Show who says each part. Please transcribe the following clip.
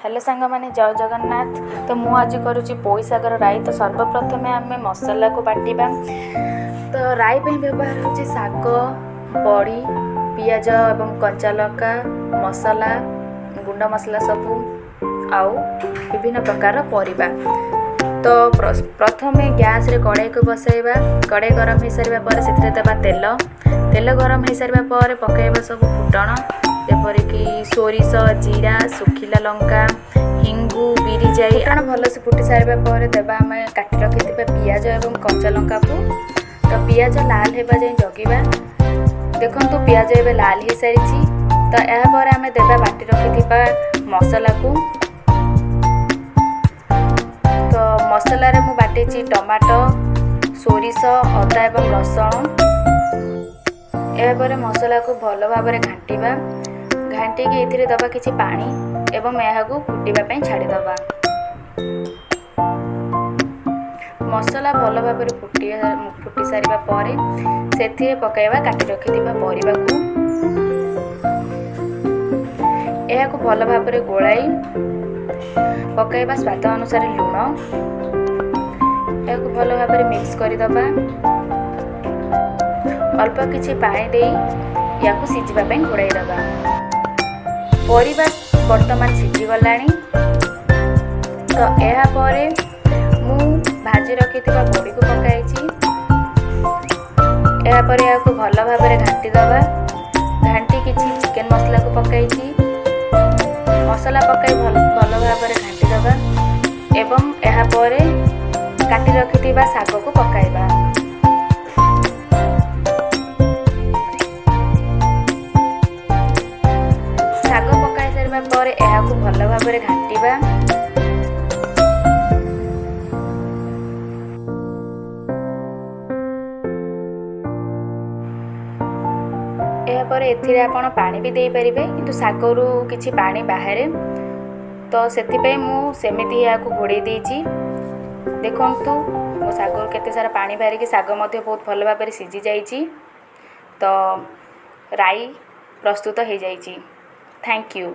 Speaker 1: Hello ସାଙ୍ଗମାନେ, ଜୟ ଜଗନ୍ନାଥ। ତ ମୁଁ ଆଜି କରୁଛି ପୋଇ ଶାଗର ରାଇ। ତ ସର୍ବପ୍ରଥମେ ଆମେ ମସଲାକୁ ବାଟିବା। ତ ରାଇ ପାଇଁ ବ୍ୟବହାର ହେଉଛି ଶାଗ, ବଡ଼ି, ପିଆଜ ଏବଂ କଞ୍ଚା ଲଙ୍କା, ମସଲା, ଗୁଣ୍ଡ ମସଲା ସବୁ ଆଉ ବିଭିନ୍ନ ପ୍ରକାର ପରିବା। ତ ପ୍ରଥମେ ଗ୍ୟାସ୍ରେ କଡ଼େଇକୁ ବସାଇବା। କଡ଼େଇ ଗରମ ହୋଇସାରିବା ପରେ ସେଥିରେ ଦେବା ତେଲ। ତେଲ ଗରମ ହୋଇସାରିବା ପରେ ପକାଇବା ସବୁ ଫୁଟଣ, ଯେପରିକି ସୋରିଷ, ଜିରା, ଶୁଖିଲା ଲଙ୍କା, ହିଙ୍ଗୁ, ବିରି ଯାଇ। ଫୁଟଣ ଭଲସେ ଫୁଟି ସାରିବା ପରେ ଦେବା ଆମେ କାଟି ରଖିଥିବା ପିଆଜ ଏବଂ କଞ୍ଚା ଲଙ୍କାକୁ। ତ ପିଆଜ ଲାଲ ହେବା ଯାଏଁ ଜଗିବା। ଦେଖନ୍ତୁ, ପିଆଜ ଏବେ ଲାଲ ହୋଇସାରିଛି। ତ ଏହାପରେ ଆମେ ଦେବା ବାଟି ରଖିଥିବା ମସଲାକୁ। ତ ମସଲାରେ ମୁଁ ବାଟିଛି ଟମାଟୋ, ସୋରିଷ, ଅଦା ଏବଂ ରସୁଣ। ଏହାପରେ ମସଲାକୁ ଭଲ ଭାବରେ ଘାଣ୍ଟିବା। ଘାଣ୍ଟିକି ଏଥିରେ ଦେବା କିଛି ପାଣି ଏବଂ ଏହାକୁ ଫୁଟିବା ପାଇଁ ଛାଡ଼ିଦେବା। ମସଲା ଭଲ ଭାବରେ ଫୁଟି ସାରିବା ପରେ ସେଥିରେ ପକାଇବା କାଟି ରଖିଥିବା ପରିବାକୁ। ଏହାକୁ ଭଲ ଭାବରେ ଗୋଳାଇ ପକାଇବା ସ୍ୱାଦ ଅନୁସାରେ ଲୁଣ। ଏହାକୁ ଭଲ ଭାବରେ ମିକ୍ସ କରିଦେବା। ଅଳ୍ପ କିଛି ପାଣି ଦେଇ ୟାକୁ ସିଝିବା ପାଇଁ ଘୋଡ଼ାଇ ଦେବା। ପରିବା ବର୍ତ୍ତମାନ ସିଝିଗଲାଣି। ତ ଏହାପରେ ମୁଁ ଭାଜି ରଖିଥିବା ବଡ଼ିକୁ ପକାଇଛି। ଏହାପରେ ଏହାକୁ ଭଲ ଭାବରେ ଘାଣ୍ଟି ଦେବା। ଘାଣ୍ଟି କିଛି ଚିକେନ୍ ମସଲାକୁ ପକାଇଛି। ମସଲା ପକାଇ ଭଲ ଭାବରେ ଘାଣ୍ଟି ଦେବା ଏବଂ ଏହାପରେ କାଟି ରଖିଥିବା ଶାଗକୁ ପକାଇବା। ଶାଗ ପକାଇ ସାରିବା ପରେ ଏହାକୁ ଭଲ ଭାବରେ ଘାଣ୍ଟିବା। ଏହାପରେ ଏଥିରେ ଆପଣ ପାଣି ବି ଦେଇପାରିବେ, କିନ୍ତୁ ଶାଗରୁ କିଛି ପାଣି ବାହାରେ, ତ ସେଥିପାଇଁ ମୁଁ ସେମିତି ଏହାକୁ ଘୋଡ଼େଇ ଦେଇଛି। ଦେଖନ୍ତୁ, ମୋ ଶାଗରୁ କେତେ ସାରା ପାଣି ବାହାରିକି ଶାଗ ମଧ୍ୟ ବହୁତ ଭଲ ଭାବରେ ସିଝି ଯାଇଛି। ତ ରାଇ ପ୍ରସ୍ତୁତ ହେଇଯାଇଛି। Thank you.